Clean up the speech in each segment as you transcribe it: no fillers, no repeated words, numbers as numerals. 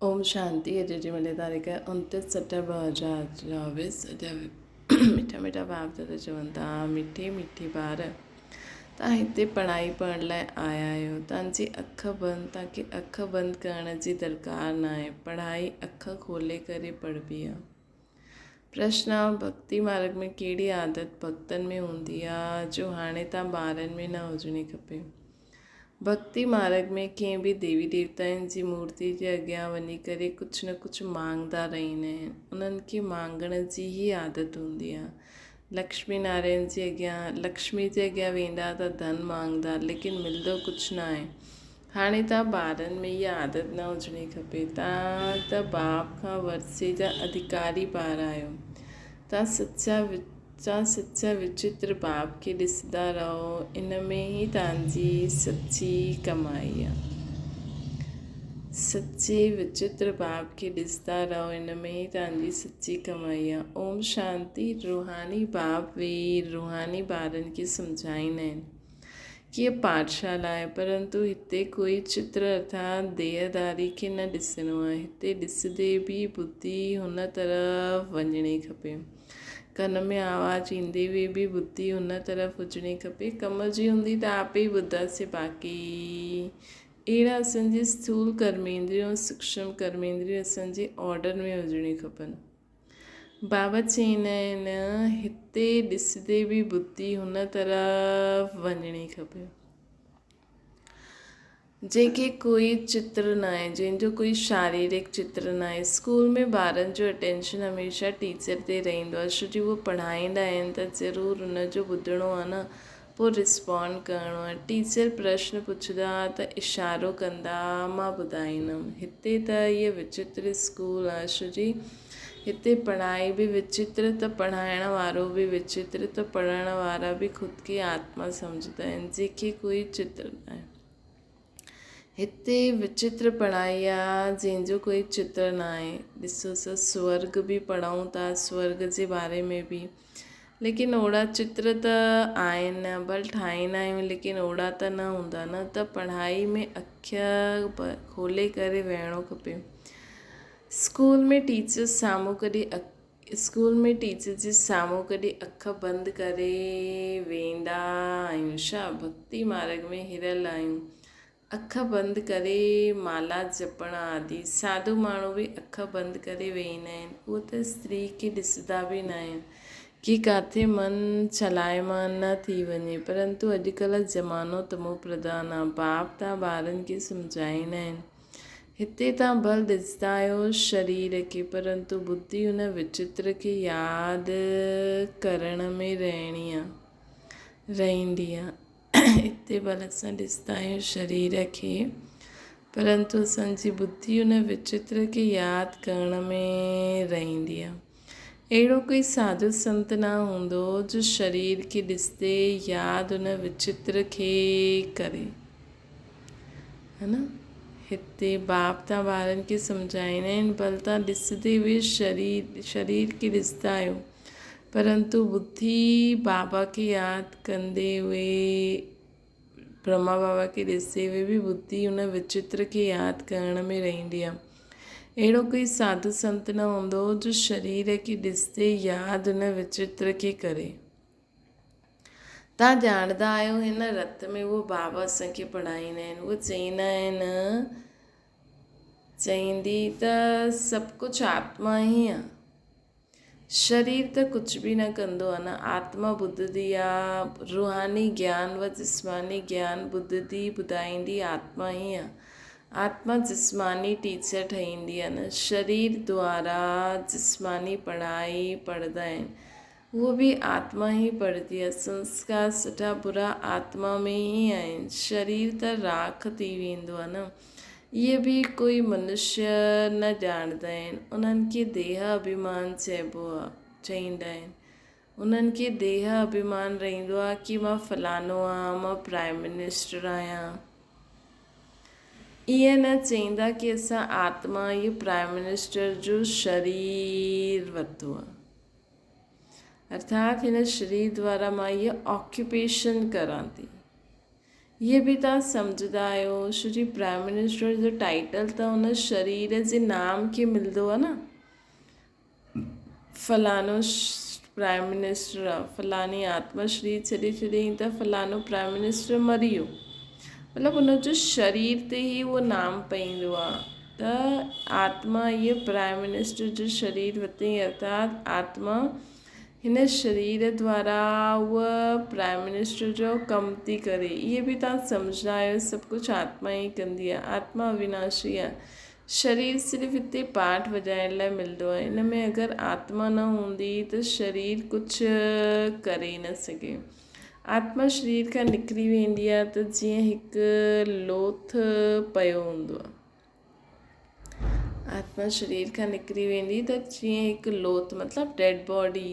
اوم شانتي اڄ جي ملي تاريخ 29 7 2024 اڄ مٺا مٺا باپ دادا چون ٿا مٺي مٺي ٻار تان هتي پڙهائي پڙهڻ لاء آيا آهيو تان جي اک بند تان کي اک بند ڪرڻ جي درڪار نه آهي پڙهائي اک کولي ڪري پڙهبي آ پرشن ڀڳتي مارگ ۾ ڪهڙي عادت ڀڳتن ۾ هوندي آ جو هاڻي تان ٻارن ۾ نه هجڻي کپي ڀڳتي مارگ ۾ ڪنهن به ديوي ديوتائن جي مورتي جي اڳيان وڃي ڪري ڪجهه نه ڪجهه مانگدا رهندا آهن. انهن کي مانگڻ جي ئي عادت هوندي آهي. لڪشمي نارائڻ جي اڳيان لڪشمي جي اڳيان ويندا ته ڌن مانگدا ليڪن ملندو ڪجهه نه آهي. هاڻي ته ٻارن ۾ اها عادت نه هجڻي کپي. تان ته باپ کان ورثي جا اڌڪاري ٻار آهيو. تان سچا چا سچا وچتر باپ کي ڏسندا رهو ان ۾ ئي توهان جي سچي ڪمائي آ. سچي وچتر باپ کي ڏسندا رهو ان ۾ ئي توهان جي سچي ڪمائي آ. اوم شانتي روحاني باپ ويهي روحاني ٻارن کي سمجهائيندا آهن ڪي هيء پاٺشالا آهي پرنتو هتي ڪوئي چتر ارٿات ديهه ڌاري کي نه ڏسڻو آهي هتي ڏسندي به ٻڌي هن طرف وڃڻي کپي. ڪن ۾ آواز ايندي هئي به ٻڌي هن طرف هجڻي کپي. ڪم جي هوندي ته آپ ئي ٻڌاسي باقي اهڙا اسان جي اسٿول ڪرميندريون ۽ سوڪشم ڪرميندريون اسان جي آرڊر ۾ هجڻي کپن. بابا چئيندا آهن هتي ڏسندي به ٻڌي هن طرف وڃڻي کپي. جنهن کي ڪوئي چتر ناهي، جنهن جو ڪوئي شاريرڪ چتر ناهي. اسڪول ۾ ٻارن جو اٽينشن هميشه ٽيچر تي رهندو آهي ڇو جو اهي پڙهائيندا آهن ته ضرور ان جو ٻڌڻو آهي نه پوء رسپونڊ ڪرڻو آهي. ٽيچر پرشن پڇندا ته اشارو ڪندا مان ٻڌائيندم. هتي ته هيء وچتر اسڪول آهي ڇو جي هتي پڙهائي به وچتر ته پڙهائڻ وارو به وچتر ته پڙهڻ وارا به خود کي آتما سمجهندا آهن جنهن کي ڪوئي چتر ناهي. هتي وچتر پڙهائي آ جنهن جو ڪوئي چتر ناهي. ڏسو اسان سورڳ به پڙهون ٿا سورڳ جي باري ۾ به ليڪن اوڙا چتر ته آهن نه ڀل ٺاهيندا آهيون ليڪن اوڙا ته نه هوندا نه ته پڙهائي ۾ اک کولي ڪري ويهڻو کپي. اسڪول ۾ ٽيچر سامهون ڪڏهن اسڪول ۾ ٽيچر جي سامهون ڪڏهن اک بند ڪري ويندا آهيون ڇا؟ ڀڳتي مارڳ ۾ هريل آهيون. اک بند ڪري مالا جپڻ عادي. ساڌو ماڻهو به اک بند ڪري ويهندا آهن. اهي ته استري کي ڏسندا به ناهن ڪي ڪاٿي من چلائمان نه ٿي وڃي. پرنتو اڄڪلهه زمانو تمو پرڌان آ. باپ ته ٻارن کي سمجهائيندا آهن. هتي توهان ڀل ڏسندا آهيو شرير کي پرنتو ٻڌي ان وچتر کي ياد ڪرڻ ۾ رهڻي آ رهندي آ. هتي ڀل اسان ڏسندا آهيون شرير کي پرنتو اسان جي ٻڌي ان وچتر کي ياد ڪرڻ ۾ رهندي آ. اهڙو ڪوئي ساڌو سنت نه هوندو جو شرير کي ڏسندي ياد ان وچتر کي ڪري. ها نه هتي باپ تان ٻارن کي سمجهائيندا آهن ڀل تان ڏسندي به شرير شرير کي ڏسندا آهيو پرنتو ٻڌي بابا کي ياد ڪندي اهي برهما بابا کي ڏسندي اهي به ٻڌي ان وچتر کي ياد ڪرڻ ۾ رهندي آهي اهڙو ڪوئي ساڌو سنت نه هوندو جو شرير کي ڏسندي ياد ان وچتر کي ڪري. توهان ڄاڻندا آهيو هن رت ۾ اهو بابا اسان کي پڙهائيندا آهن اهو چئيندا آهن چئيندي ته سڀ ڪجهه آتما ئي آ شرير ته ڪجهه به نه ڪندو آ نه آتما ٻڌندي آ روحاني گيان و جسماني گيان ٻڌندي ٻڌائيندي آتما ئي آ آتما جسماني ٽيچر ٺهيندي آ نه شرير دوارا جسماني پڙهائي پڙهندا آهن اهو به آتما ئي پڙهندي آهي. سنسڪار سٺا برا آتما ۾ ئي آهن. شرير ته راک ٿي ويندو آهي نه. اهي به ڪوئي منشيه نه ڄاڻندا آهن. انهن کي ديهه اڀيمان چئبو آهي، چئيندا آهن. انهن کي ديهه اڀيمان رهندو آهي ڪي مان فلانو آهيان، مان پرائم منسٽر آهيان. ائين نه چئيندا ڪي اسان آتما اهو پرائم منسٽر جو شرير ورتو آهي. ارٿات هن شرير دوارا مان هيء آڪيوپيشن ڪران ٿي. اهي به توهان سمجهندا آهيو، ڇو جي پرائم منسٽر جو ٽائيٽل ته ان شرير جي نام کي ملندو آهي نه. فلاڻو پرائم منسٽر آهي، فلاڻي آتما شرير ڇڏي ڇڏيائين ته فلاڻو پرائم منسٽر مري ويو. مطلب ان جو شرير تي ئي اهو نام پئيندو آهي ته آتما اهي پرائم منسٽر جو شرير ورتائين ارٿات آتما هن شرير دوارا هوء پرائم منسٽر جو ڪم ٿي ڪري. اهي به توهان سمجهندا آهيو سڀ ڪجهه آتما ئي ڪندي آهي. آتما اويناشي آهي. شرير صرف هتي پاٺ وڄائڻ لاء ملندو آهي. ان ۾ اگر آتما نه هوندي ته شرير ڪجهه ڪري نه سگهي. آتما شرير کان نڪري ويندي آهي ته جيئن هڪ لوٿ پيو هوندو آهي. آتما شرير کان نڪري ويندي ته جيئن هڪ لوٿ مطلب ڊيڊ باڊي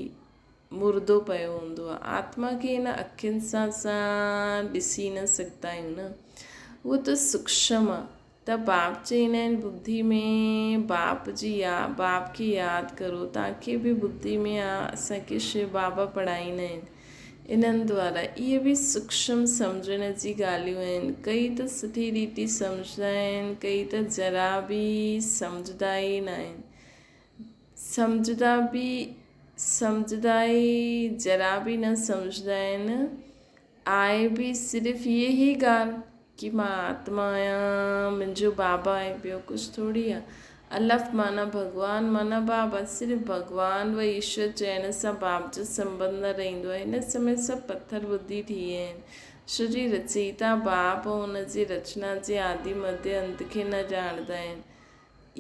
مردو پيو هوندو آهي. آتما کي هن اکين سان اسان ڏسي نه سگهندا آهيون نه. اهو ته سوڪشم آهي. ته باپ چئيندا آهن ٻڌي ۾ باپ جي يا باپ کي ياد ڪرو. توهان کي به ٻڌي ۾ آ اسان کي شو بابا پڙهائيندا آهن. انهن دوارا اهي به سوڪشم سمجهڻ جي ڳالهيون آهن. ڪي ته سٺي ريتي سمجهندا آهن، ڪي ته ذرا به سمجهندا ئي ناهن. سمجهندا به سمجهندا ئي ذرا به نه سمجهندا آهن. آهي به صرف هيء ئي ڳالهه ڪي مان آتما آهيان، منهنجو بابا آهي، ٻيو ڪجهه ٿوري آهي. الف معنيٰ ڀڳوان معنيٰ بابا، صرف ڀڳوان و ايشور چئڻ سان باپ جو سنٻنڌ نه رهندو آهي. هن سمي سڀ پٿر ٻڌي ٿي ويا آهن. ڇو جي رچئيتا باپ ۽ ان جي رچنا جي آدي مڌيه انت کي نه ڄاڻندا آهن.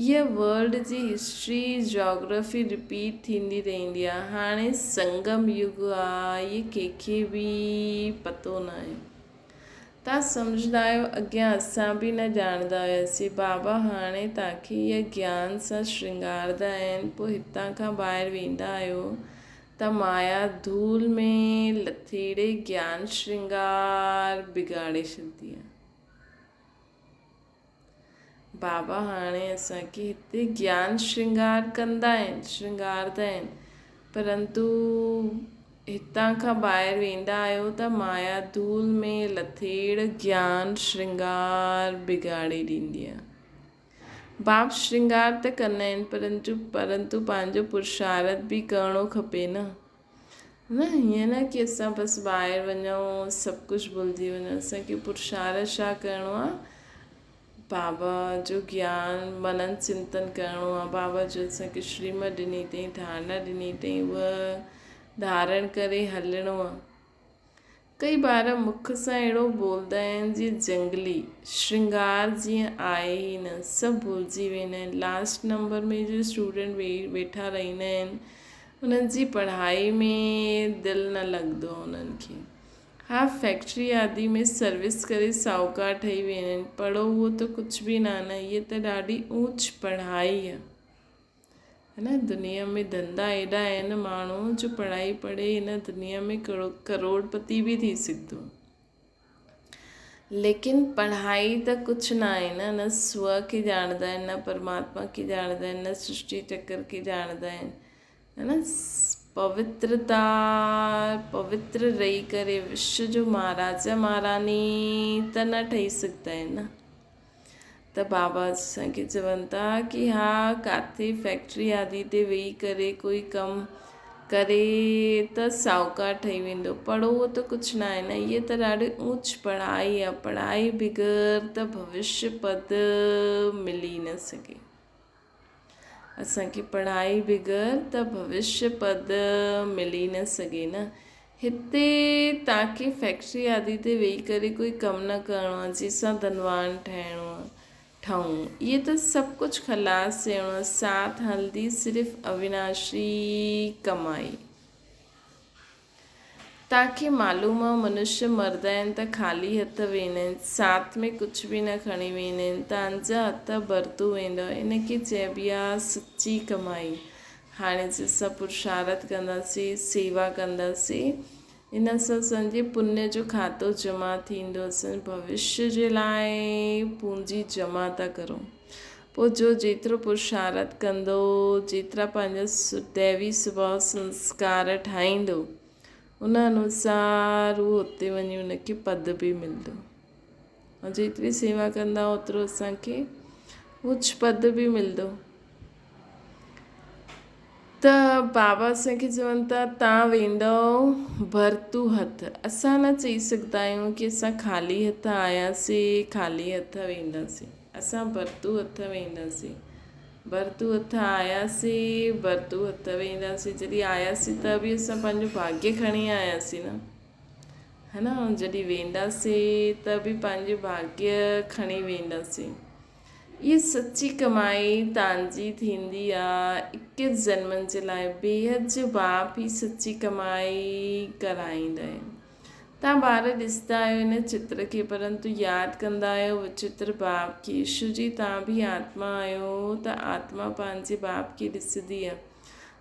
اها ورلڊ جي هسٽري، جاگرافي رپيٽ ٿيندي رهندي آهي. هاڻي سنگم يگ آ، اهي ڪنهن کي به پتو ناهي. توهان سمجهندا آهيو اڳيان اسان به نه ڄاڻندا هياسين. بابا هاڻي توهان کي اها گيان سان شرنگارندا آهن پوء هتان کان ٻاهر ويندا آهيو ته مايا ڌول ۾ لٿيڙي گيان شرنگار بگاڙي ڇڏندي آهي. بابا هاڻي اسان کي هتي گيان شرنگار ڪندا آهن، شرنگارندا آهن، پرنتو هتان کان ٻاهر ويندا آهيو ته مايا ڌول ۾ لٿيڙ گيان شرنگار بگاڙي ڏيندي آهي. باپ شرنگار ته ڪندا آهن پرنتو پرنتو پنهنجو پرشارٿ به ڪرڻو کپي نه. نه هيئن نه ڪي اسان بس ٻاهر وڃون سڀ ڪجهه ڀلجي وڃون اسان کي پرشارٿ ڇا ڪرڻو آ بابا جو گيان منن چنتن ڪرڻو آ بابا جو اسان کي شريمت ڏني اٿئي ڌارڻا ڏني اٿئي اها ڌارڻ ڪري هلڻو آ ڪئي ٻار مک سان اهڙو ٻولدا آهن جيئن جنگلي شرنگار جيئن آهي ئي نه سڀ ڀلجي ويندا آهن لاسٽ نمبر ۾ جو اسٽوڊنٽ ويٺا رهندا آهن انهن جي پڙهائي ۾ دل نه لڳندو آهي انهن کي ها فيڪٽري آدي ۾ سروس ڪري ساهوڪار ٺهي ويندا آهن پڙهو اهو ته ڪجهه به نه آهي نه هيء ته ڏاڍي اوچ پڙهائي آهي. هن دنيا ۾ ڌنڌا ايڏا آهن ماڻهو جو پڙهائي پڙهي هن دنيا ۾ ڪروڙ پتي به ٿي سگهندو ليڪن پڙهائي ته ڪجهه نه آهي نه نه سو کي ڄاڻندا آهن نه پرماتما کي ڄاڻندا آهن نه سرشٽي چڪر کي ڄاڻندا آهن نه پوترتا پوتر رهي ڪري وشو جو مهاراجا مهاراني ته نه ٺهي سگهندا آهن نه ته بابا اسان کي چون ٿا ڪي ها ڪاٿي فيڪٽري آدي تي ويهي ڪري ڪوئي ڪم ڪري ته ساهوڪار ٺهي ويندو پڙهو ته ڪجهه نه آهي نه هيء ته ڏاڍي اوچ پڙهائي آهي پڙهائي بغير ته ڀوشيه پد ملي نه سگهي اسان کي پڙهائي بغير ته ڀوشيه پد ملي نه سگهي نه. هتي توهان کي فيڪٽري آدي تي ويهي ڪري ڪوئي ڪم نه ڪرڻو آهي جنهن سان ڌنوان ٺهڻو آهي ٺهون. اهي ته سڀ ڪجهه خلاص ٿيڻو آهي ساٿ هلندي صرف اويناشي ڪمائي. توهان کي معلوم آ منشيه مردا آهن ته خالي هٿ ويندا آهن، ساٿ ۾ ڪجهه به نه کڻي ويندا آهن، توهان جا هٿ ڀرتو ويندو، ان کي چئبي آ سچي ڪمائي. هاڻي جي اسان پرشارٿ ڪنداسين، سيوا ڪنداسين، ان سان اسان جي پڃ جو کاتو جمع ٿيندو، اسان ڀوشيه جي لاء پونجي جمع ٿا ڪرون. پوء جو جيترو پرشارٿ ڪندو، جيترا پنهنجا ديوي سڀاء سنسڪار ٺاهيندو، ان انوسار اهو اتي وڃي ان کي پد به ملندو. ۽ جيتري سيوا ڪندا اوترو اسان کي اوچ پد به ملندو. ته بابا اسان کي چون ٿا تان ويندؤ ڀرتو هٿ. اسان نه چئي سگهندا آهيون ڪي اسان خالي هٿ آياسين خالي هٿ وينداسين. اسان ڀرتو هٿ وينداسين. ڀرتو هٿ آياسين ڀرتو هٿ وينداسين. جڏهن آياسين ته به اسان پنهنجو ڀاڳيه کڻي آياسين نه، ها نه. ۽ جڏهن وينداسين ته به پنهنجو ڀاڳيه کڻي وينداسين. اها سچي ڪمائي تانجي ٿيندي آ اڪيس جنمن جي لاء. بيحد جو باپ ئي سچي ڪمائي ڪرائيندا آهن. تان ٻار ڏسندا آهيو ان چتر کي پرنتو ياد ڪندا آهيو وچتر باپ کي. شو جي تان به آتما آهيو ته آتما پنهنجي باپ کي ڏسندي آ.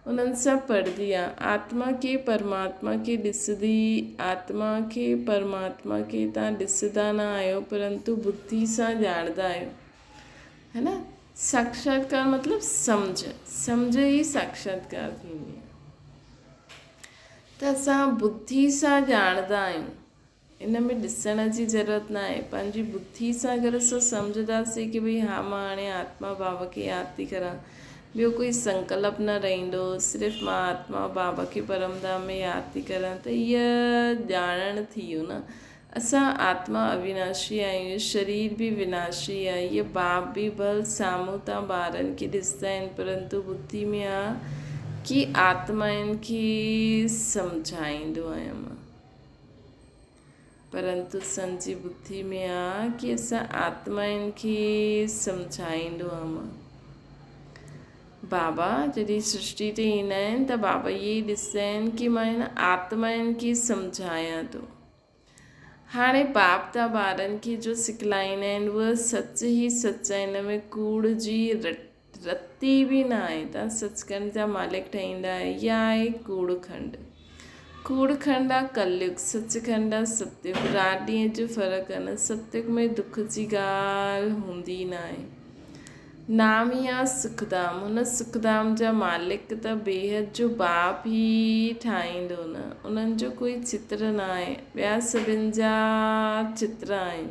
انهن سان پڙهندي آ. آتما کي پرماتما کي ڏسندي، آتما کي پرماتما کي تان ڏسندا نه آهيو پرنتو ٻڌي سان ڄاڻندا آهيو. هي نه؟ ساکشاتڪار مطلب سمجهه، سمجهه ئي ساکشاتڪار ٿيندي آ. ته اسان ٻڌي سان ڄاڻندا آهيون. ان ۾ ڏسڻ جي ضرورت ناهي. پنهنجي ٻڌي سان اگر اسان سمجهنداسين ڪي ڀئي ها مان هاڻي آتما بابا کي ياد ٿي ڪران، ٻيو ڪوئي سنڪلپ نه رهندو، صرف مان آتما بابا کي پرم ڌام ۾ ياد ٿي ڪران ته هيء ڄاڻڻ ٿي ويو نه. اسان آتما اويناشي آهيون، شرير به وناشي آهي، هيء باپ به ڀل سامهون تان ٻارن کي ڏسندا آهن پرنتو ٻڌي ۾ آ ڪي آتمائن کي سمجهائيندو آهيان مان. پرنتو اسان جي ٻڌي ۾ آ ڪي اسان آتمائن کي سمجهائيندو آ مان. بابا جڏهن سرشٽي تي ايندا آهن ته بابا اهي ئي ڏسندا آهن ڪي مان هن آتمائن کي سمجهايان ٿو. هاڻي باپ ته ٻارن کي جو سکلائيندا آهن اهو سچ ئي سچ آهي ان ۾ ڪوڙ جي رتي به نه آهي. تان سچکنڊ جا مالڪ ٺهيندا آهيو. اها آهي ڪوڙ کنڊ. ڪوڙ کنڊ آ ڪليگ، سچکنڊ آ ستيگ. رات ڏينهن جو فرق آ نه. ستيگ ۾ دک جي ڳالهه هوندي ئي ناهي. نام ئي آ سکڌام. هن سکڌام جا مالڪ ته بيحد جو باپ ئي ٺاهيندو نه. انهن جو ڪوئي چتر ناهي. ٻيا سڀن جا چتر آهن.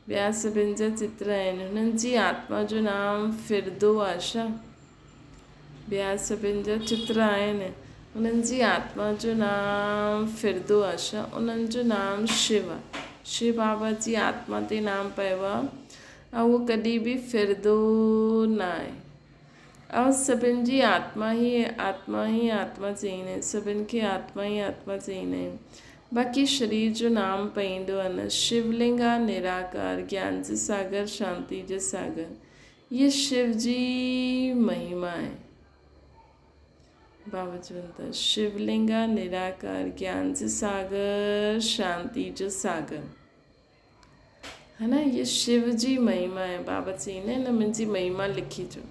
ٻيا سڀن جا چتر آهن. هنن جي آتما جو نام فردو آ ڇا؟ ٻيا سڀن جا چتر آهن. هنن جي آتما جو نام فردو آ ڇا؟ انهن جو نام شو آ. شو بابا جي آتما تي نام پيو آ ۽ اهو ڪڏهن به فردو ناهي. ۽ سڀن جي آتما ئي آتما ئي آتما چئيندا آهن. سڀن کي آتما ئي آتما چئيندا آهن. باقي شرير جو نام پئيندو آ نه. شولنگ آ نراڪار، گيان جو ساگر، شانتي جو ساگر. هيء شو جي مهما آهي. بابا چون ٿا شولنگ آ نراڪار، گيان جو ساگر، شانتي جو ساگر. ها نه هيء شو جي مهما آهي. بابا چئيندا آهن نه منهنجي مهما لکي چو.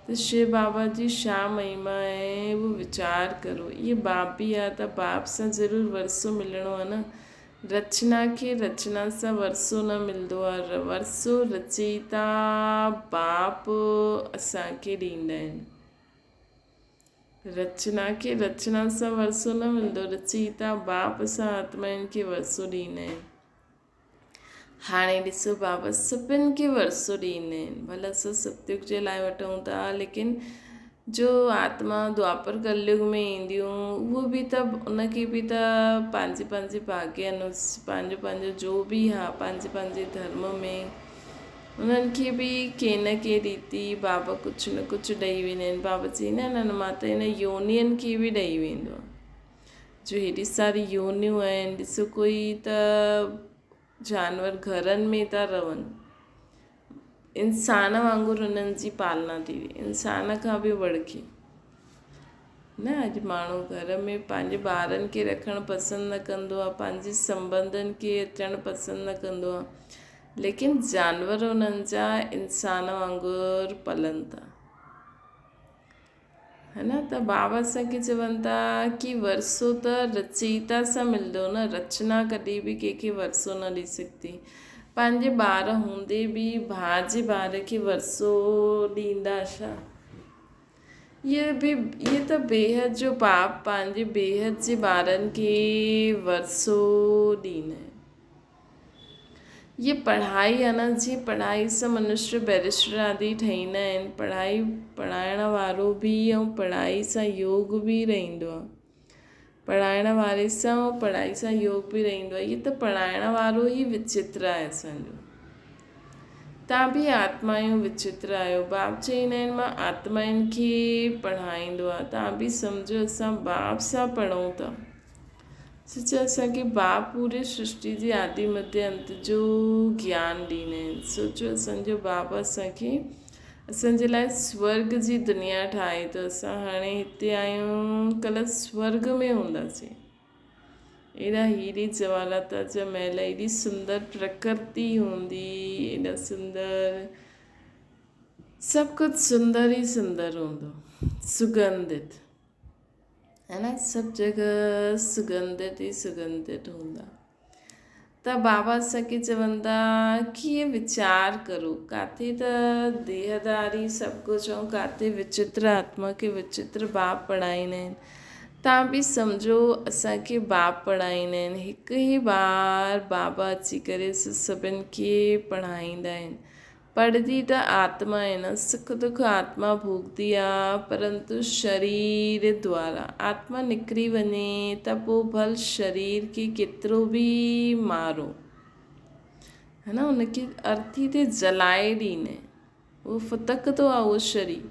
ته شو بابا جي ڇا مهما آهي اهو ويچار ڪرو. اهي باپ به آهي ته باپ سان ضرور ورثو ملڻو آهي نه. رچنا کي رچنا سان ورثو نه ملندو آهي. ورثو رچيتا باپ اسان کي ڏيندا آهن. رچنا کي رچنا سان ورثو نه ملندو، رچيتا باپ سان آتمائن کي ورثو ڏيندا آهن. هاڻي ڏسو بابا سڀن کي ورثو ڏيندا آهن. ڀل اسان ستيگ جي لاء وٺون ٿا ليڪن جو آتما دوآپر ڪليگ ۾ اينديون اهو به ته ان کي به ته پنهنجي پنهنجي ڀاڳيه انوسار پنهنجو پنهنجو جو به آهي پنهنجي پنهنجي ڌرم ۾ انهن کي به ڪنهن نه ڪنهن ريتي بابا ڪجهه نه ڪجهه ڏئي ويندا آهن. بابا چئيندا آهن نه مان ته هن يونين کي به ڏئي ويندو آهيان. جو هيڏي ساري يونيون آهن ڏسو ڪوئي ته جانور گهرن ۾ ٿا رهن انسان وانگر انهن جي پالنا ٿي ٿئي انسان کان به وڙڪي نه اڄ ماڻهو گهر ۾ پنهنجي ٻارن کي رکڻ پسند نه ڪندو آهي پنهنجي سنٻنڌن کي اچڻ پسند نه ڪندو آهي ليڪن جانور انهن جا انسان وانگر پلن ٿا. هي نه ته بابا اسان کي چون ٿا ڪي ورثو ته رچيتا سان ملندو نه رچنا ڪڏهن به ڪنهن کي ورثو نه ڏئي سگهندي. پنهنجي ٻار هوندي به ڀاء جي ٻار کي ورثو ڏيندا ڇا؟ اهي به اهي ته بيحد جو باپ پنهنجي بيحد جي ٻارن کي ورثو ڏيندا آهن. هيء پڙهائي آهي نه، جيئن پڙهائي سان منشيه بئريسٽر آدي ٺهيندا آهن، پڙهائي پڙهائڻ وارو به ۽ پڙهائي سان يوگ به رهندو آهي. پڙهائڻ واري سان ۽ پڙهائي سان يوگ به رهندو آهي. هيء ته پڙهائڻ وارو ئي وچتر آهي اسان جو. تان به آتمايون وچتر آهيو. باپ چئيندا آهن مان آتمائن کي پڙهائيندو آهيان. تان به سمجهو اسان باپ سان پڙهون ٿا. سچ اسان کي باپ پوري سرشٽي جي آدي مڌيه انت جو گيان ڏيندا آهن. سوچو اسان جو بابا اسان کي اسان جي لاء سورگ جي دنيا ٺاهي ٿو. اسان هاڻي هتي آهيون ڪلهه سورگ ۾ هونداسين. ايڏا هيري جوالاتا جا محل، ايڏي سندر پرڪرتي هوندي، ايڏا سندر سڀ ڪجهه سندر ئي سندر هوندو، سگنڌت. هي نه سڀ جڳهه سگنڌت ئي سگنڌت هوندا ته بابا اسان کي چوندا ڪي ويچار ڪرو ڪاٿي ته ديهداري سڀ ڪجهه ۽ ڪاٿي وچتر آتما کي وچتر باپ پڙهائيندا آهن تان به سمجهو اسان کي باپ پڙهائيندا آهن هڪ ئي بار بابا اچي ڪري سڀن کي پڙهائيندا آهن پڙهندي ته آتما آهي نه، سک دک آتما ڀوڳندي آ، پرنتو شرير دوارا. آتما نڪري وڃي ته پوء ڀل شرير کي ڪيترو به مارو، هي نه، ان کي ارٿي تي جلائي ڏيندا آهن، اهو ڦٿڪندو آ اهو شرير،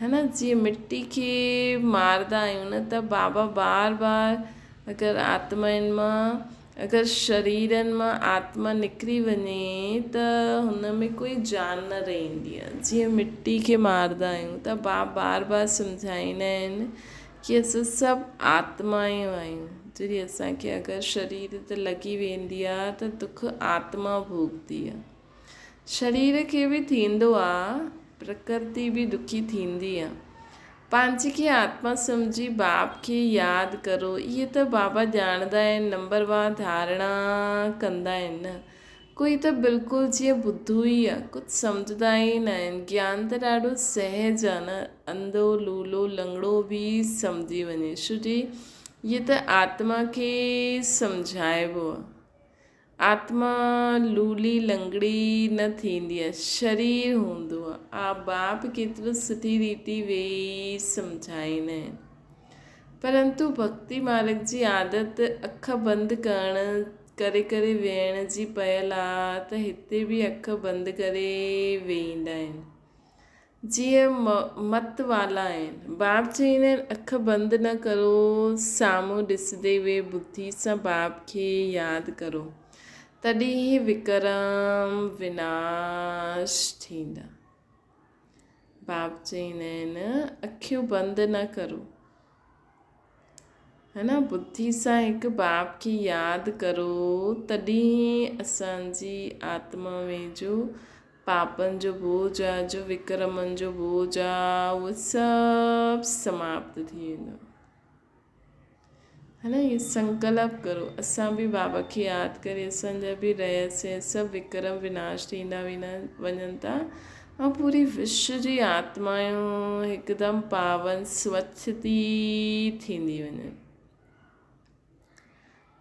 هي نه، جيئن مٽي کي ماردا آهيون نه ته بابا بار بار اگر آتمائن مان اگر شريرن مان آتما نڪري وڃي ته هن ۾ ڪوئي جان نه رهندي آهي جيئن مٽي کي ماردا آهيون ته باب بار بار سمجهائيندا آهن ڪي اسان سڀ آتمايون آهيون جڏهن اسان کي اگر شرير تي لڳي ويندي آهي ته دک آتما ڀوڳندي آهي شرير کي به ٿيندو آ، پرڪرتي به دکي ٿيندي آ. پنهنجي کي آتما سمجهي باپ کي ياد ڪرو. اهي ته بابا ڄاڻندا آهن، نمبر وار ڌارڻا ڪندا آهن نه. ڪوئي ته بلڪل جيئن ٻڌو ئي آ، ڪجهه سمجهندا ئي نه آهن. گيان ته ڏاڍو سهج آ نه، انڌو، لولو، لنگڙو به سمجهي وڃي. ڇو جي اهي ته آتما کي سمجهائبو آ. آتما لولي لنگڙي نه ٿيندي آ، شرير هوندو آ. باپ ڪيترو سٺي ريتي ويهي سمجهائيندا آهن. پرنتو ڀڳتي مارگ جي عادت اک بند ڪرڻ ڪري ڪري ويهڻ جي پيل آ ته هتي به اک بند ڪري ويهيندا آهن. جيئن مت والا آهن. باپ چئيندا آهن اک بند نه ڪرو، سامهون ڏسندي ويهي ٻڌي سان باپ کي ياد ڪرو، تڏهن ئي وڪرم وناش ٿيندا. باپ چئيندا آهن اکيون بند نه ڪرو، هي نه ٻڌي سان هڪ باپ کي ياد ڪرو، تڏهن ئي اسان جي آتما ۾ جو پاپن جو بوجھ آ، جو وڪرمن جو بوجھ آ، اهو سڀ سماپت ٿي ويندو. هي نه هي سنڪلپ ڪرو، اسان به بابا کي ياد ڪري اسان جا به رهيا سهيا سڀ وڪرم وناش ٿيندا وڃن ٿا ۽ پوري وشو جي آتمائون هڪدم پاون سوڇ ٿي ٿيندي وڃن.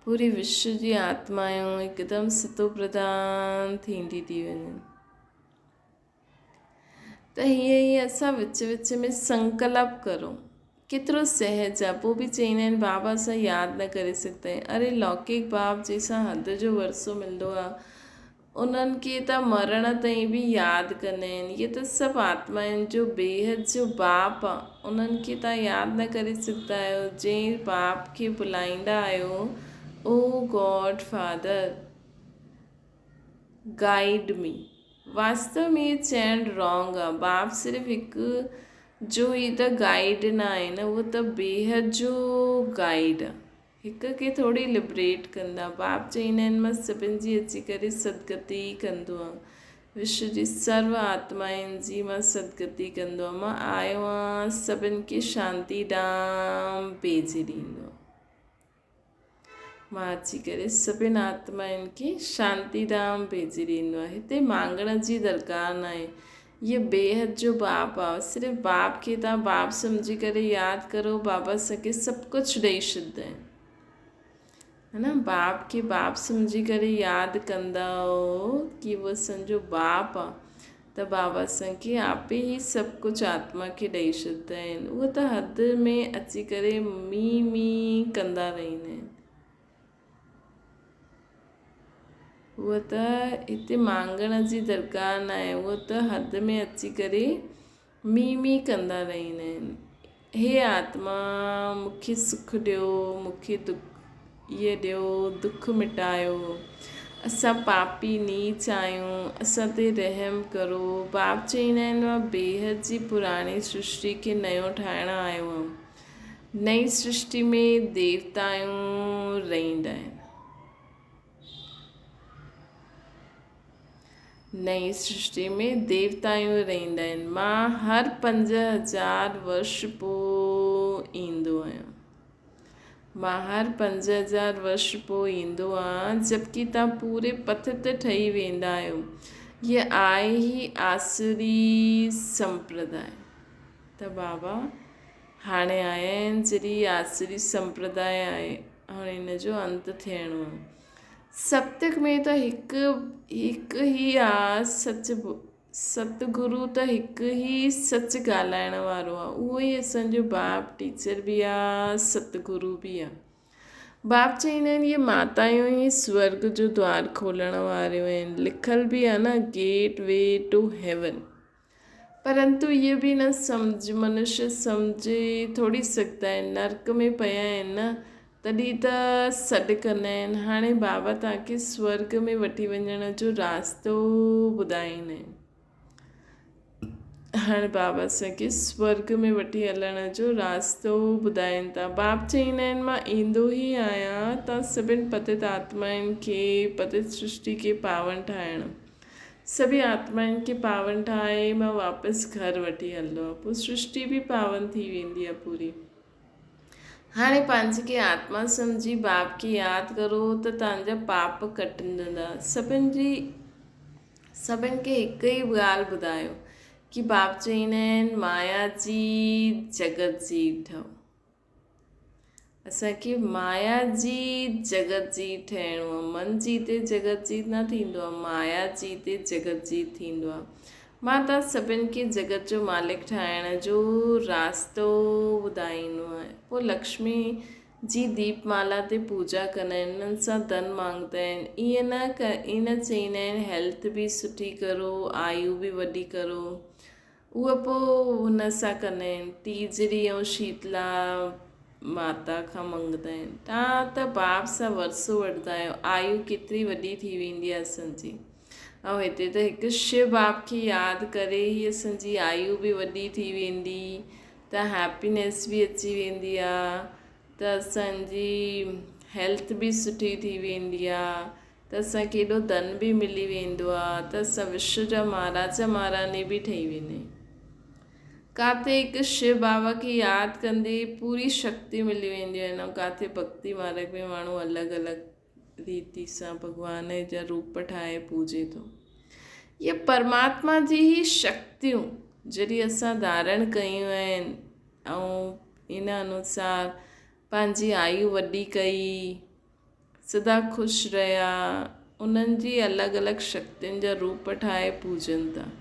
پوري وشو جي آتمائون هڪدم ستو پرڌان ٿيندي ٿي وڃن ته هيئن ئي اسان وچ وچ ۾ سنڪلپ ڪرون ڪيترو سهج آ پوء به چئيندا آهن بابا اسان ياد نه ڪري سگهندا آهيون اري لوڪڪ باب جنهن سان حد جو ورثو ملندو آ انهن کي ته مرڻ تائين به ياد ڪندا آهن. اهي ته سڀ آتمائن جو بيحد جو باپ آ. انهن کي توهان ياد نه ڪري سگهندا آهيو. جنهن باپ کي بلائيندا آهيو، او گاڊ فادر، گائيڊ مي. واستو ۾ اهي چئڻ رانگ آ. باپ صرف هڪ جو ئي ته گائيڊ نه آهي نه، اهو ته بيحد جو گائيڊ آ. هڪ کي ٿوري لبريٽ ڪندا. باپ چئيندا آهن مان سڀن جي اچي ڪري سدگتي ڪندو آهيان. وشو جي سرو آتمائن جي مان سدگتي ڪندو آهيان. مان آيو آهيان سڀن کي شانتي ڌام ڀيجي ڏيندو آهيان. مان اچي ڪري سڀن آتمائن کي شانتي ڌام ڀيجي ڏيندو آهيان. هتي مانگڻ جي درڪار ناهي. هيء بيحد جو باپ آ. صرف باپ کي توهان باپ سمجهي ڪري ياد ڪرو، بابا اسان کي سڀ ڪجهه ڏئي ڇڏندا آهن. ها نه باپ کي باپ سمجهي ڪري ياد ڪندؤ ڪي اهو اسان جو باپ آ ته بابا اسان کي آپي ئي سڀ ڪجهه آتما کي ڏئي ڇڏندا آهن. اهو ته حد ۾ اچي ڪري مي مي ڪندا رهندا آهن. اهو ته هتي مانگڻ جي درڪار ناهي، اهو ته حد ۾ اچي ڪري مي مي ڪندا رهندا آهن. هي آتما مون کي سک ڏيو، مون کي دک ايء ڏيو، دک مٽايو. اسان پاپي نيچ آهيون، اسان تي رحم ڪرو. باپ چئيندا آهن مان بيحد جي پراڻي سرشٽي کي نيو ٺاهڻ آيو آهيان. نئين سرشٽي ۾ ديوتائون رهندا آهن. نئين سرشٽي ۾ ديوتائون رهندا آهن. مان هر 5000 ورش پوء ايندو آهيان. مان هر 5000 ورش پوء ايندو آهيان، جبڪه توهان پوري پٿ تي ٺهي ويندا آهيو. هيء آهي ئي آسري سمپرداء. ته بابا هاڻي آيا آهن، جڏهن هي آسري سمپرداء آهي، هاڻي هن جو انت ٿيڻو آهي. ستيگ ۾ ته هڪ هڪ ئي آ سچ ستگرو ته هڪ ئي سچ ڳالهائڻ وارو آ اهو ئي اسان جو باپ ٽيچر به آ ستگرو به آ. باپ چئيندا آهن اهي ماتايون ئي سورگ جو دوار کولڻ واريون آهن لکيل به آ نه گيٽ وي ٽو هيون پرنتو اهي به نه سمجھ منشي سمجھي ٿوري سگھندا آهن نرڪ ۾ پيا آهن نه تڏهن ته سڏ ڪندا آهن هاڻي بابا توهان کي سورگ ۾ وٺي وڃڻ جو راستو ٻڌائيندا آهن هاڻي بابا اسان کي سورگ ۾ وٺي هلڻ جو راستو ٻڌائين ٿا باپ چئيندا آهن مان ايندو ئي آهيان توهان سڀن پتت آتمائن کي پتت سرشٽي کي پاون ٺاهڻ سڀئي آتمائن کي پاون ٺاهي مان واپس گهر وٺي هلندو آهيان. پوء سرشٽي به پاون ٿي ويندي آهي پوري. هاڻي پنهنجي کي آتما سمجهي باپ کي ياد ڪرو ته توهان جا پاپ ڪٽجندا. سڀن جي سڀن کي هڪ ئي ڳالهه ٻڌايو ڪي باپ چئيندا آهن مايا جي جڳت جي ٺهو. اسان کي مايا جي جڳت جي ٺهڻو آهي. من جي تي جڳت جيت نه ٿيندو آهي، مايا جي تي جڳت جيت ٿيندو آهي. مان توهان سڀن کي جڳت جو مالڪ ٺاهڻ جو راستو ٻڌائيندو آهيان. پوء لڪشمي جي ديپ مالا تي پوڄا ڪندا آهن، انهن سان ڌن مانگدا آهن. ائين نه ائين نه چئيندا آهن هيلٿ به سٺي ڪرو، آيو به وڏي ڪرو. اهي پوء هن سان ڪندا آهن. ٽيجڙي ۽ شيتلا ماتا کان مڱندا آهن. توهان ته باپ سان ورثو وٺندا آهيو. آيو ڪيتري وڏي ٿي ويندي آهي اسان جي. ۽ هتي ته هڪ شو باپ کي ياد ڪري ئي اسان جي آيو به وڏي ٿي ويندي ته هيپينيس به اچي ويندي آهي ته اسان جي هيلٿ به سٺي ٿي ويندي آهي. ته اسان کي ايڏو ڌن به ملي ويندو آ ته اسان وشو جا مهاراجا مهاراني به ٺهي ويندا آهيون. ڪاٿي هڪ شو بابا کي ياد ڪندي پوري شڪتي ملي وينديون آهن ۽ ڪاٿي ڀڳتي مارگ ۾ ماڻهو الڳ الڳ ريتي سان ڀڳوان جا روپ ٺاهي پوڄي ٿو. اهي پرماتما جي ئي شڪتيون جڏهن اسان ڌارڻ ڪيون آهن ۽ ان انوسار پنهنجي آيو وڏي ڪئي سدا خوش رهيا، انهن جي الڳ الڳ شڪتين جا روپ ٺاهي پوڄن ٿا.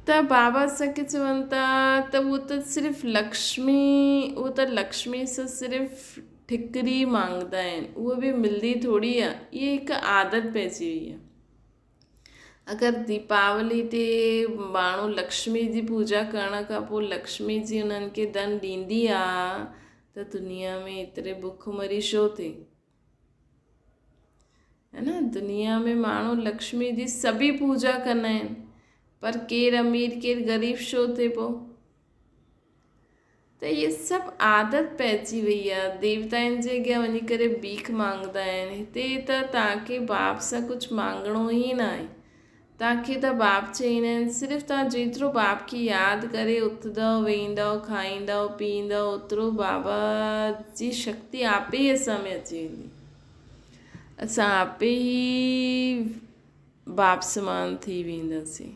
ته بابا اسان کي چون ٿا ته اهو ته صرف لڪشمي اهو ته لڪشمي سان صرف ٺڪري مانگدا آهن اهو به ملدي ٿوري آهي اهي هڪ عادت پئجي وئي آهي. اگر ديپاولي تي ماڻهو لڪشمي جي پوڄا ڪرڻ کان پوء لڪشمي جي انهن کي ڌن ڏيندي آ ته دنيا ۾ ايتري بک مري ڇو ٿئي هي نه دنيا ۾ ماڻهو لڪشمي جي سڀئي پوڄا ڪندا آهن پر ڪير امير ڪير غريب ڇو ٿئي پوء ته اهي سڀ عادت پئجي وئي آهي ديوتائن جي اڳيان وڃي ڪري بيک مانگدا آهن هتي ته توهان کي باپ سان ڪجهه مانگڻو ئي نه آهي توهان کي ته باپ چئيندا آهن صرف توهان جيترو باپ کي ياد ڪري اٿندؤ ويهندؤ کائيندؤ پيئندؤ اوترو بابا جي شڪتي آپي ئي اسان ۾ اچي ويندي اسان آپي ئي باپ سمان ٿي وينداسين.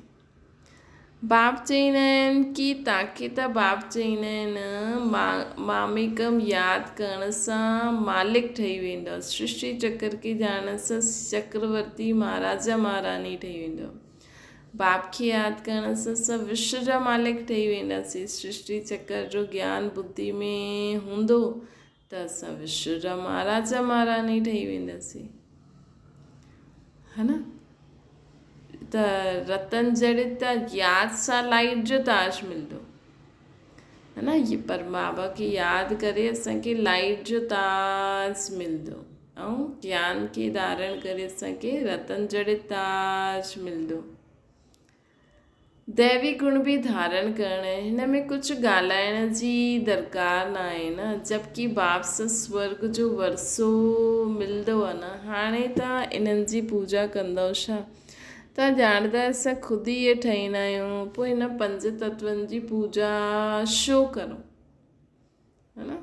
باپ چئيندا آهن ڪي تاڪي ته باپ چئيندا آهن ماميڪم ياد ڪرڻ سان مالڪ ٺهي ويندؤ، سرشٽي چڪر کي ڄاڻڻ سان چڪرورتي مهاراجا مهاراني ٺهي ويندؤ. باپ کي ياد ڪرڻ سان سڀ وشو جا مالڪ ٺهي وينداسين. سرشٽي چڪر جو گيان ٻڌي ۾ هوندو ته اسان وشو جا مهاراجا مهاراني ٺهي وينداسين. ها نه؟ ته رتن جڙي ته ياد سان لائيٽ جو تاج ملندو. ها نه؟ هي پر بابا کي ياد ڪري اسان کي لائيٽ جو تاج ملندو ۽ گيان کي ڌارڻ ڪري اسان کي رتن جڙي تاج ملندو. ديوي گڻ به ڌارڻ ڪرڻ هن ۾ ڪجهه ڳالهائڻ جي درڪار ناهي نه جبڪه باپ سان سورڳ جو ورثو ملندو آهي نه هاڻي توهان انهن جي پوڄا ڪندؤ ڇا؟ توهان ڄاڻندا آهيو اسان خود ئي اهي ٺهيندا آهيون پوء هن پنج تتون جي پوڄا ڇو ڪرون؟ ها نه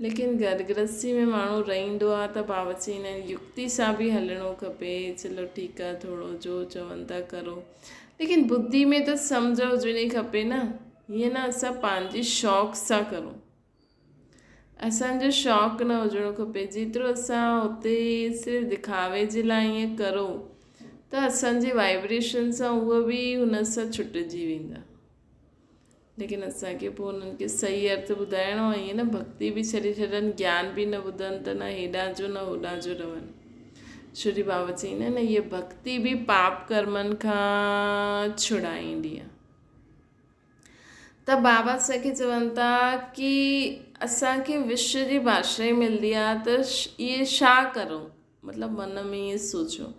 ليڪن گهر گرهستي ۾ ماڻهو رهندو آ ته بابا چئيندا آهن يڪتي سان به هلڻو کپي چلو ٺيڪ آ ٿورو جو چون ٿا ڪرو ليڪن ٻڌي ۾ ته سمجهه هجڻي کپي نه هيئن نه اسان پنهنجي شوق سان ڪرون اسان جو شوق نه هجڻو کپي جيترو اسان اتي صرف دکاوي جي لاء ائين ڪرو ته اسان جي وائبريشن سان اهو به هن سان ڇٽجي ويندا. ليڪن اسان کي پوء انهن کي صحيح ارٿ ٻڌائڻو آهي ائين نه ڀڳتي به ڇڏي ڇڏن گيان به نه ٻڌن ته نه هيڏانهن جو نه هوڏانهن جو رهن. شري بابا چئيندا آهن نه هيء ڀڳتي به پاپ ڪرمن کان ڇڙائيندي آهي. ته بابا اسان کي چون ٿا ڪي اسان کي وشو جي بادشاهي ملندي آهي ته اهي ڇا ڪرون؟ مطلب من ۾ ائين سوچيو،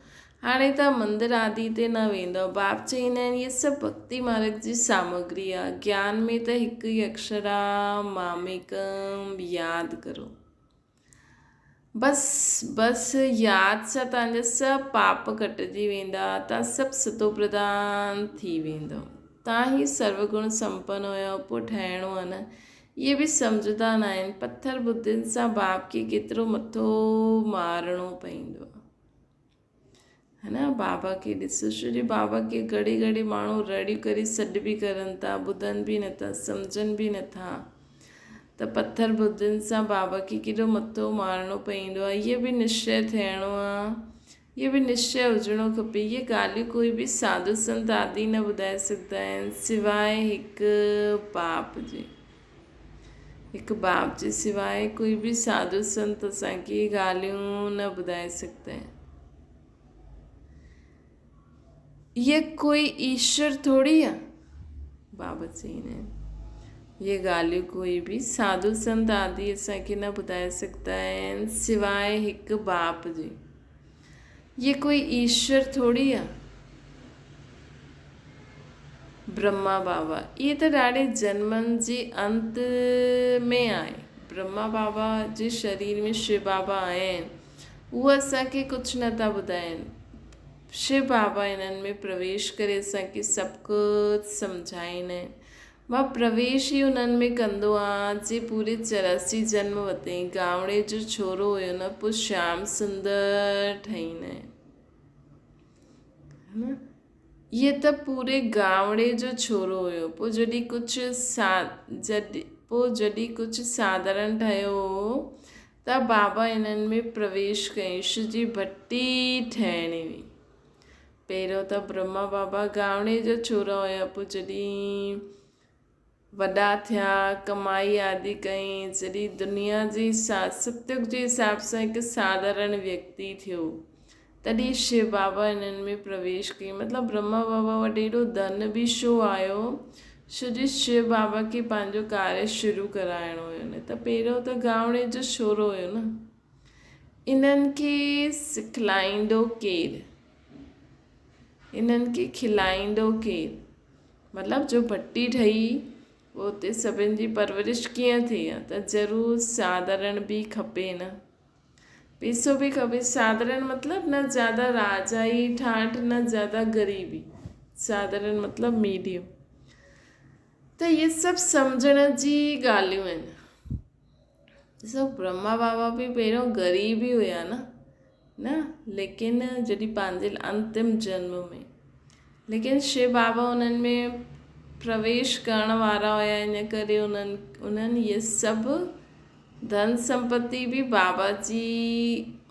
هاڻي توهان مندر آدي تي نه ويندؤ. باپ چئيندا آهن، هيء سڀ ڀڳتي مارگ جي سامگري آهي. گيان ۾ ته هڪ ئي اڪشر آ، ماميڪم ياد ڪرو. بس بس ياد سان توهان جا سڀ پاپ ڪٽجي ويندا، توهان سڀ ستوپرڌان ٿي ويندؤ. توهان ئي سروگڻ سمپن هيؤ، پوء ٺهڻو آهي نه. اهي به سمجهندا ناهن. پٿر ٻڌين سان باپ کي ڪيترو مٿو مارڻو پئيندو آهي. ها نه بابا کي ڏسو ڇو جو بابا کي گهڙي گهڙي ماڻهو رڙيون ڪري سڏ به ڪرن ٿا ٻڌن به نٿا سمجهن به نٿا ته پٿر ٻڌين سان بابا کي ڪيڏو مٿو مارڻو پئيندو آهي. اهي به نشچي ٿيڻو آهي. اهو به نشچي هجڻو کپي. اهي ڳالهيون ڪوئي به ساڌو سنت آدي نه ٻڌائي سگهندا آهن سواء هڪ باپ جي. هڪ باپ جي سواء ڪوئي به ساڌو سنت اسان کي اهي ڳالهيون نه ٻڌائي سگهندا آهن. اهي ڪوئي ايشور ٿوري آهي. بابا چئيندا آهن اهي ڳالهيون ڪوئي به ساڌو سنت آدي اسان کي نه ٻڌائي سگهندا آهن سواء هڪ باپ جي. اهي ڪوئي ايشور ٿوري آهي. برهما بابا اهي ته ڏاڍي جنمن جي انت ۾ آهي. برهما بابا جي شرير ۾ شو بابا آيا آهن. هو اسان کي ڪجهه نه ٿا ٻڌائين. شو بابا انهن ۾ پرويش ڪري اسان کي سڀ ڪجهه سمجهائيندا آهن. مان پرويش ئي انهن ۾ ڪندو آهيان جي پوري 84 جنم وتئين. گانوڙي جو ڇورو هيو نه پوء شيام سندر ٺهيندا آهن. ها نه؟ اهي ته پوري گانوڙي جو ڇورو هيو. پوء جڏهن ڪجهه پوء جڏهن ڪجهه ساڌارڻ ٺهيو هو ته بابا انهن ۾ پرويش ڪيائين. شو جي ڀٽي ٺهڻي هئي. پهريون ته برهما بابا گانوڙي جو ڇورا هيا پوء جڏهن وڏا ٿيا، ڪمائي آدي ڪئين، جڏهن دنيا جي ستيگ جي حساب سان هڪ ساڌارڻ ويڪتي ٿيو، تڏهن شو بابا انهن ۾ پرويش ڪئي. مطلب برهما بابا وٽ ايڏو ڌن به ڇو آيو؟ ڇو جو شو بابا کي پنهنجو ڪاريه شروع ڪرائڻو هيو، نه ته پهريون ته گانوڙي جو ڇورو هيو نه. انهن کي سکلائيندو ڪير؟ انهن کي کلائيندو ڪير؟ مطلب جو ڀٽي ٺهي پوء اتي سڀن جي پرورش ڪيئن ٿئي ها ته ضرور ساڌارڻ به کپي نه پيسو به کپي ساڌارڻ مطلب نه زياده راجائي ٺاٺ نه زياده غريبي ساڌارڻ مطلب ميڊيم ته اهي سڀ سمجهڻ جي ڳالهيون آهن ڏسو برهما بابا به پهريون غريب ئي هيا نه نه ليڪن جڏهن پنهنجي انتم جنم ۾ ليڪن شو بابا انهن ۾ پرويش ڪرڻ وارا هيا ان ڪري انهن انهن اهي سڀ ڌن سمپتي به بابا جي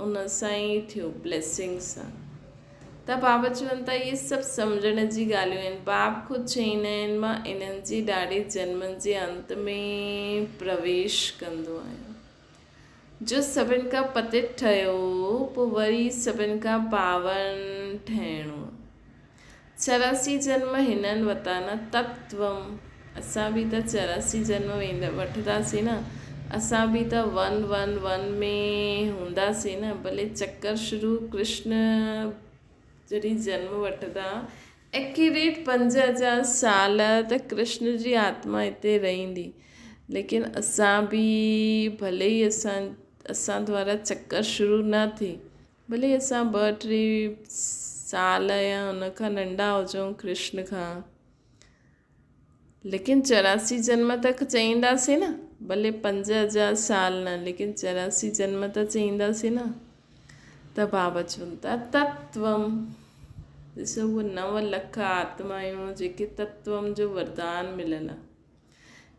ان سان ئي ٿيو بليسنگ سان ته بابا چون ٿا اهي سڀ سمجهڻ جي ڳالهيون آهن باپ خود چئيندا آهن مان انهن جي ڏاڍي جنمن جي انت ۾ پرويش ڪندو آهيان جو سڀن کان پتت ٺهيو پوء وري سڀن کان پاون ٺهڻو 84 جنم هنن وتا نه تتوم اسان به ته 84 جنم ويندا وٺنداسين نه اسان به ته ون ون ون ۾ هونداسين نه ڀلي چڪر شروع ڪرشن جڏهن جنم وٺندا ايڪيوريٽ 5000 سال ته ڪرشن جي آتما هتي رهندي ليڪن اسان به ڀلي ئي اسان اسان دوارا چڪر شروع نه ٿي ڀلي اسان ٻه ٽي سال يا ان کان ننڍا هجون ڪرشن کان، ليڪن 84 جنم تڪ چئينداسين نه، ڀلي 5000 سال نه، ليڪن 84 جنم ته چئينداسين نه. ته بابا چون ٿا تتوم، ڏسو اهي 9 لک آتمايون جيڪي تتوم جو وردان مليل آهي.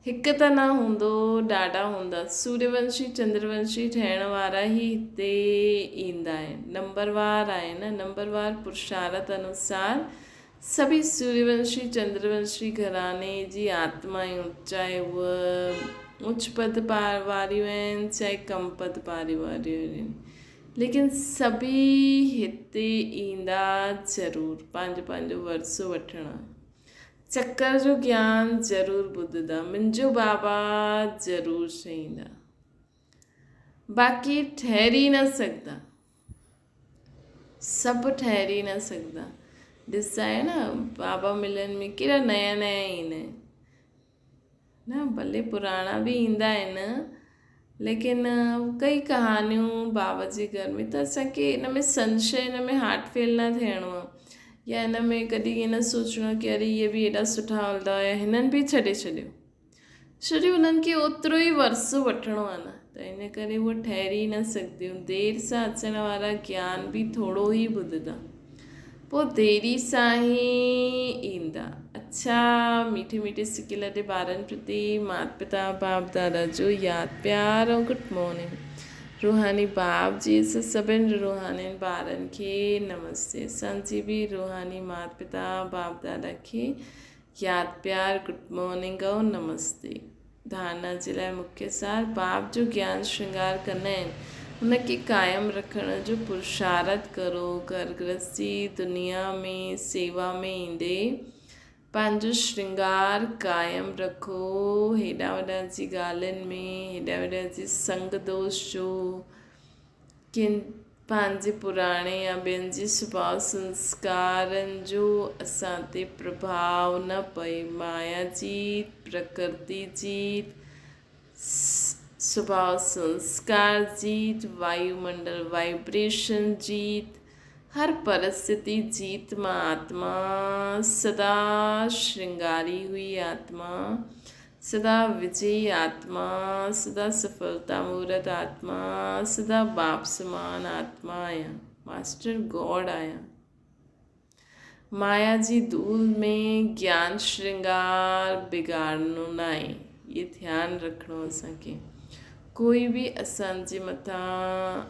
هڪ ته نه هوندو، ڏاڍا هوندا. سوريونشي، چندرونشي ٺهڻ وارا ئي هتي ايندا آهن. نمبروار آهي نه، نمبروار پرشارت انوسار سڀئي سوريونشي، چندرونشي گهراڻي جي آتمائون، چاهي اهي اوچ پد واريون آهن، چاهي ڪم پد واريون آهن، ليڪن سڀئي هتي ايندا ضرور پنهنجو پنهنجو ورثو وٺڻ. چڪر جو گيان ضرور ٻڌندا، منهنجو بابا ضرور چئيندا، باقي ٺهري نه سگهندا، سڀ ٺهري نه سگهندا. ڏسندا آهيو نه بابا ملن ۾ ڪيڏا نيا نيا ايندا آهن نه، ڀلي پراڻا به ايندا آهن، ليڪن ڪئي ڪهاڻيون بابا جي گهر ۾ ته اسانکي ان ۾ سنشي ان ۾ هارٽ فيل نه ٿيڻو آهي يا ان ۾ ڪڏهن ائين نه سوچڻو آهي ڪي اري اهي به ايڏا سٺا هلندا هيا هنن به ڇڏي ڇڏيو، ڇو جو انهن کي اوترو ئي ورثو وٺڻو آهي نه ته ان ڪري اهي ٺهري نه سگهنديون. دير سان اچڻ وارا گيان به ٿورو ئي ٻڌندا، پوء ديري سان ئي ايندا. اڇا ميٺي ميٺي سڪي لڏي ٻارن پرتي مات پتا باپ دادا جو ياد پيار ۽ گڊ مارننگ. روحاني باپ جي اسان سڀن روحانين ٻارن کي نمستي. اسان جي به روحاني مات پتا باپ دادا کي ياد پيار گڊ مارننگ ۽ نمستي. ڌارڻا جي لاء مکيه سار باپ جو گيان شرنگار ڪندا آهن، ان کي قائم رکڻ جو پرشارٿ ڪرو. گهر گرهستي دنيا ۾ سيوا ۾ ايندي پنهنجو شرنگار قائم رکو. هيڏانهن هوڏانهن جي ڳالهين ۾ هيڏانهن هوڏانهن جي سنگ دوش جو ڪن پنهنجي پراڻي يا ٻين جي سڀاء سنسڪارن جو اسان تي پرڀاء نه پئي. مايا جيت، پرڪرتي جيت، سڀاء سنسڪار جيت، وايو منڊل وائبريشن جيت، هر پرستتي جيت مان آتما سدا شرنگاري هئي آتما سدا وجئي آتما، سدا سڦلتا مورت آتما، سدا باپ سمان آتما آهيان، ماسٽر گاڊ آهيان. مايا جي ڌول ۾ گيان شرنگار بگاڙڻو ناهي، اهي ڌيان رکڻو اسان کي. ڪوئي به اسان جي مٿان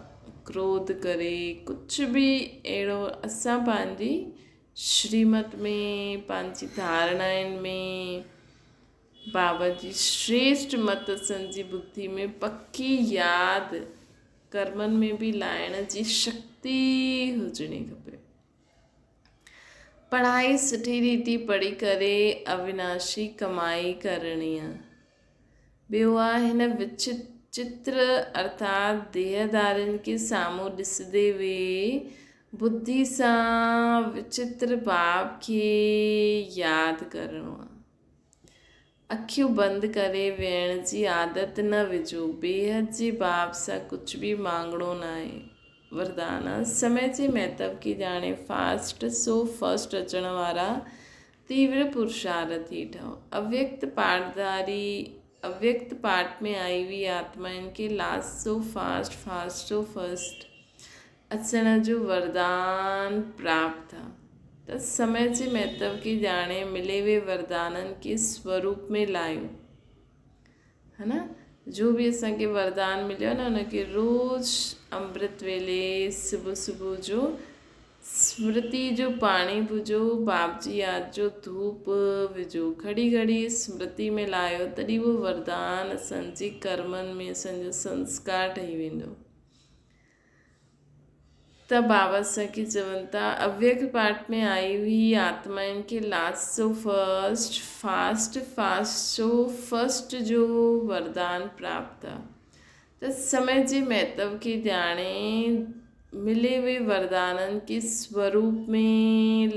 ڪروڌ ڪري ڪجهه به اهڙو اسان پنهنجي شريمت ۾ پنهنجي ڌارڻائن ۾ بابا جي شريشٽ مت اسان جي ٻڌي ۾ پڪي ياد ڪرمن ۾ به لائڻ جي شڪتي هجڻي کپي. پڙهائي سٺي ريتي پڙهي ڪري اوناشي ڪمائي ڪرڻي آ. ٻيو آ هن وچتر ارٿات ديهه ڌارين کي سامهون ڏسندي وي ٻڌي سان وچتر باب کي ياد ڪرڻو آ. اکيون بند ڪري ويهڻ جي عادت نه وجهو. بيحد جي باب سان ڪجهه به مانگڻو ناهي. وردان آ. سمي جي مهتو کي ڄاڻي فاسٽ سو فرسٽ اچڻ وارا تيور پرشارٿي ٺهو. اويڪت پاٺڌاري اويڪت پاٺ ۾ آئي هئي آتمائن کي لاسٽ سو فاسٽ، فاسٽ سو فرسٽ اچڻ جو وردان پراپت آ. ته سمي جي مهتو کي ڄاڻي ملي وي وردانن کي سوروپ ۾ لاهيو. ها نه جو به اسان کي وردان مليو آهي نه ان کي روز امرت ويلي صبح صبح جو سمرتي جو پاڻي پجو، باپ جي ياد جو ڌوپ وجهو، گهڙي گهڙي سمرتي ۾ لاهيو تڏهن اهو وردان اسان جي ڪرمن ۾ اسان جو سنسڪار ٺهي ويندو. ته بابا سان چون ٿا، اويڪت پاٺ ۾ آئي هئي آتمائن کي last so first, fast fast so first جو وردان پراپت آ ته سمي جي مهتو کي ڄاڻي ملي هئي وردانن کي سوروپ ۾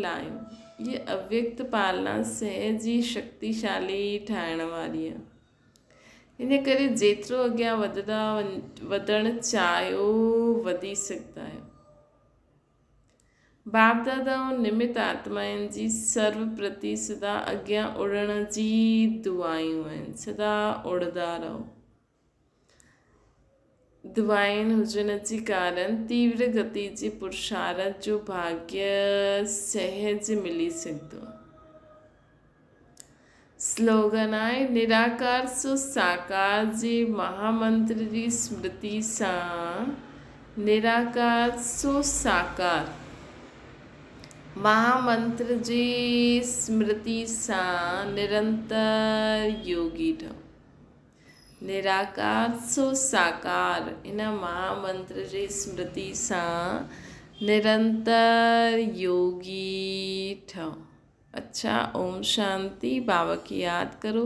لايون. هيء اويڪت پالنا سهج ئي شڪتيشالي ٺاهڻ واري آ. ان ڪري جيترو اڳيان وڌندا وڌڻ چاهيو وڌي سگهندا آهيو. باپ دادا ۽ نمت آتمائن جي سرو پرتي سدا اڳيان اڙڻ جي دعائون آهن. سدا اڙندا رهو. دعائن هجڻ جي ڪارڻ تيور گتي جي پرشارٿ جو ڀاڳيه سهج ملي سگهندو. سلوگن آهي، نراڪار سو ساڪار جي مهامنتر جي سمرتي سان نراڪار سو ساڪار مهامنتر جي سمرتي سان نرنتر يوگي ٺهو. نراڪار سو ساڪار ان مها منتر جي سمرتي سان نرنتر يوگي ٺهو. اڇا اوم شانتي بابا کي ياد ڪرو.